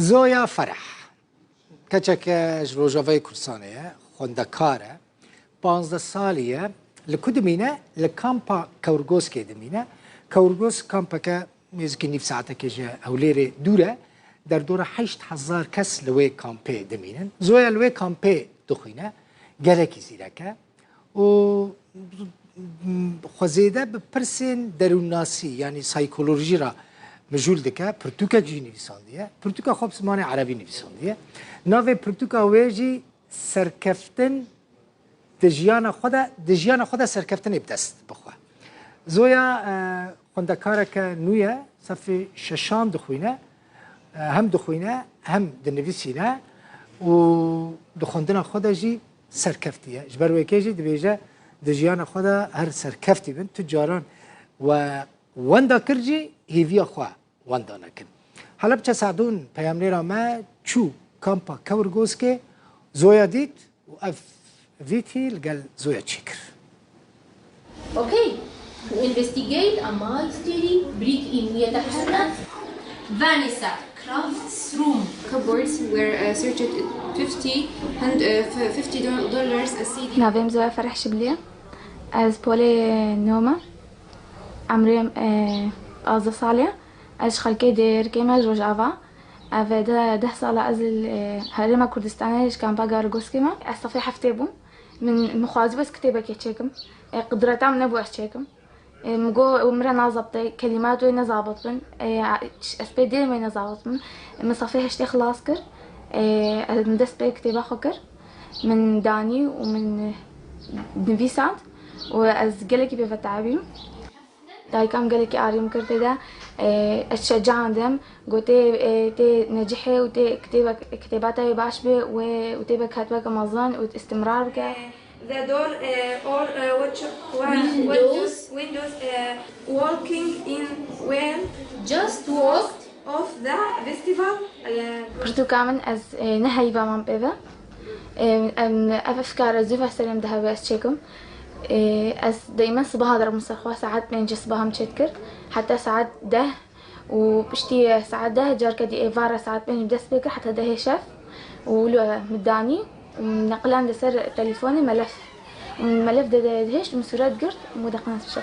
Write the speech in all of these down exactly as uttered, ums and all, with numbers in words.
Zoya Fereh, keçeke ji Rojavayê Kurdistanê ye, xwendekar e, panzdeh salî ye. Li ku dimîne? Li kampa Kewrgoskê dimîne. Kewrgosk kampeke nêzîkî nîv saetekê ji Hewlêrê dûr e. Derdora heşt hezar kes li wê kampê dimînin. Zoya li wê kampê dixwîne. Gelekî zîrek e. û xwe zêde bi pirsên derûnnasî, yanî saykolojî re mijûl dike. Pirtûkek jî nivîsandiye. Pirtûka xwe bi zimanê erebî nivîsandiye. Navê pirtûka wê jî Serkeftin di jiyana xwe de, di jiyana xwe de serkeftinê bi dest bixwe. Zoya, e, xwendekareke nû ye, sefê şeşan dixwîne. E, hem dixwîne, hem dinivîsîne û di xwendina xwe de jî serkeftî ye. Ji ber wê kê jî dibêje, di jiyana xwe de her serkeftî bin. Tu caran we wenda kir jî hêviya xwe wenda nekin. Hala biçe Sadûn peyamnêra me çû kampa Kewrgoskê, Zoya dît û ev vîtî li gel Zoya çêkir. Okay. To investigate a mystery, break in يتحرى Vanessa Crafts room. Cupboards were uh, searched fifty and uh, fifty dollars a CD. Navê min Zoya Fereh Şibliye. Ez polê nû me. Emrê min, e, pazdeh salî ye. Ez ji xelkê Dêrikê me, ji Rojava. Ev de deh sala ez li, e, Herêma Kurdistanê ji kampa Kewrgoskê me. Ez sefê heftê bûm. Min, min xwazî ez kitêbekê çêkim. E, qudreta min nebû ez çêkim. E, min got, min re nazebite, kelîmat wê nezabit bin. E, ez pê dêrê wê nezabit bin. Min sefê heştê xilas kir. E, ez, min dest pê kitêba xwe kir. Min danî û min nivîsand û ez gelekî pê veteebîm. Dayika min gelekî arî min kir tê de. E, ez şecaandim. Gotê, e, tê necihê û tê kitêbek-, kitêba te yê baş be wê û tê be katibeke mezin û istimrar bike. The door, uh, or, uh, what, what, Windows. Windows, uh, walking in well Just walked. Of the festival, uh, Pirtûka min ez, e, ne heyva mam pê ve. E, em, ev efkara zû ve serê min de hebe ez çêkim. E, ez deymen sibaha de rebûm ser xwe, saet pêncê sibaha min çêdikir. Heta saet deh û piştî saet deh carke dî êvar re saet pênc dest pê kir heta dehê şev û wilo min danî û min neqilande ser telefonê melef. Min melef de, de, dihişt, min sûret girt, min deqilande ser şev.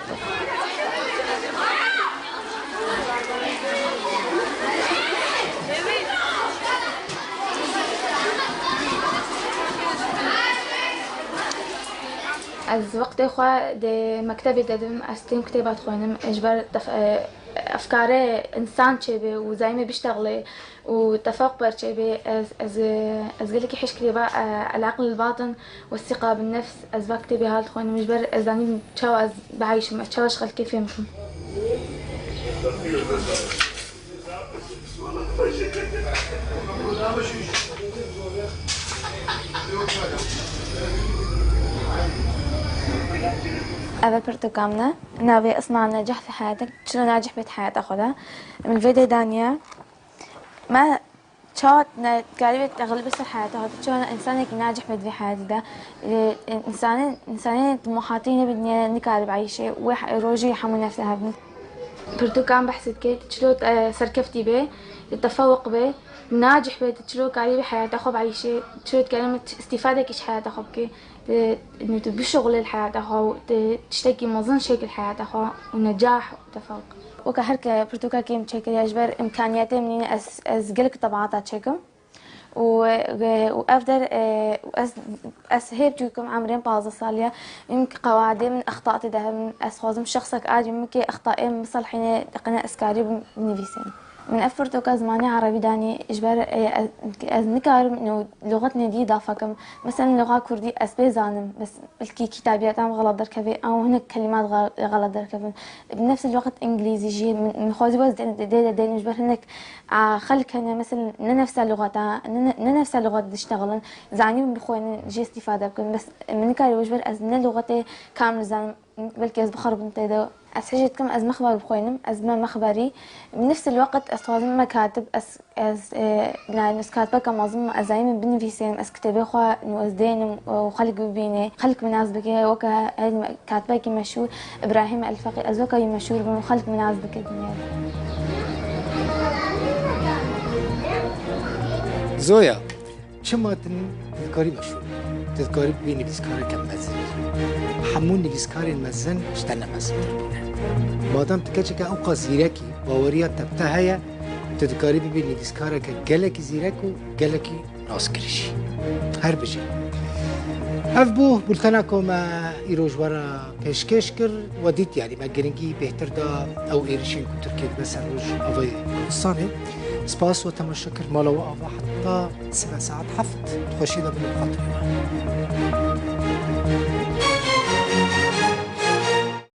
Ez wextê xwe di mektebê de dim, ez têm kitêba dixwînim, ji ber tef-, e, efkarê însan çêbe û zayîmê biştexlê û tefaq per çêbe. Ez, ez, ez gelekî hêj kitêba, e, El-Aql El-Batin ve Siqa bin Nefs, ez va kitêbê hal dixwînim, ji ber ez zanîm çawa ez bieyşim, ez çawa ji xelkê fêm bikim. Ev e pirtûka min e. Navê Isma Necah fi heyatek, çilo nacih bêt heyata xwe de. Min vê dê daniye. Me çawa ne, dikarî bê texlîbê ser heyata xwe de, çawa ne însanekî nacih bêt vê heyatî de. Ê, însanên, însanên timohatî ne bi dinya nikaribe eyşê, wê he-, rojê hemû nefse hebin. Pirtûkan behs dike, tu çilo, e, serkeftî bê, tu tefewuq bê, nacih bê, tu çilo karî bê heyata xwe bieyşê, çilo dikarî îstîfadekî ji heyata xwe bikê. Te, tu bişuxulê li heyata xwe û te tiştekî mezin şêkil heyata xwe û necah û tefewq. Weke her ke pirtûkekê min çêkiriye, ji ber îmkaniyetê min nîne, ez, ez gelek tebaata çêkim. Û, û ev der, e, û ez, ez hê biçûk im, emrê min pazdeh salî ye. Min qewaidê min exta tê de hebin. Ez xwazim şexsek a cî min kê extayê min biselhîne, qine ez karî binivîsim. Min ev pirtûka zimanê erebî danî, ji ber, e, ez, ez nikarim, no, lûxetnê dî dafa kim. Mesela lûxa kurdî ez pê zanim, bes belkî kitabiyata min xelet derkeve, an hinek kelimat xe-, xelet derkevin. Bi nefs el-weqt îngilîzî jî, min, min xwazî wez dê, dê, dê, dê, ji ber hinek, a, xelk hene, mesela ne nefsa lûxeta, ne, ne, ne nefsa lûxet diştexilin, zanîbin bixwînin, jê îstîfade bikin. Bes min nikarî ji ber ez ne lûxetê kamil zanim. Belkî ez bixeribim tê de. Ez hêjê dikim, ez mexber bixwînim, ez bime mexberî. Bi nefs el-weqt ez dixwazim bime katib, ez, ez, e, yani ez katibeke mezin me, ez zayî min binivîsim, ez kitêbê xwe nû ez dênim û xelk bibîne, xelk min nas bike, weke, e, katibekî meşhûr, Îbrahîm El-Feqî, ez weke wî meşhûr bim û xelk min nas bike dinyayê. Zoya, çima tu dikarî meşhûr bî? Tu dikarî bibî nivîskareke mezin. Hemû nivîskarên mezin ji te ne mezintir bûne. Madem tu keçeke ewqas zîrekî, baweriya te bi te heye, tu dikarî bibî nivîskareke gelekî zîrek û gelekî naskirî jî. Her bijî. Ev bû bultena ku me îro ji we re pêşkêş kir. We dît, yanî me giringî bêhtir da ew êrişên ku Tirkiye dibe ser Rojavayê Kurdistanê. Spas we temaşe kir, mala we ava heta sibe saet heft. Xweşî de bin û bi xatirê we.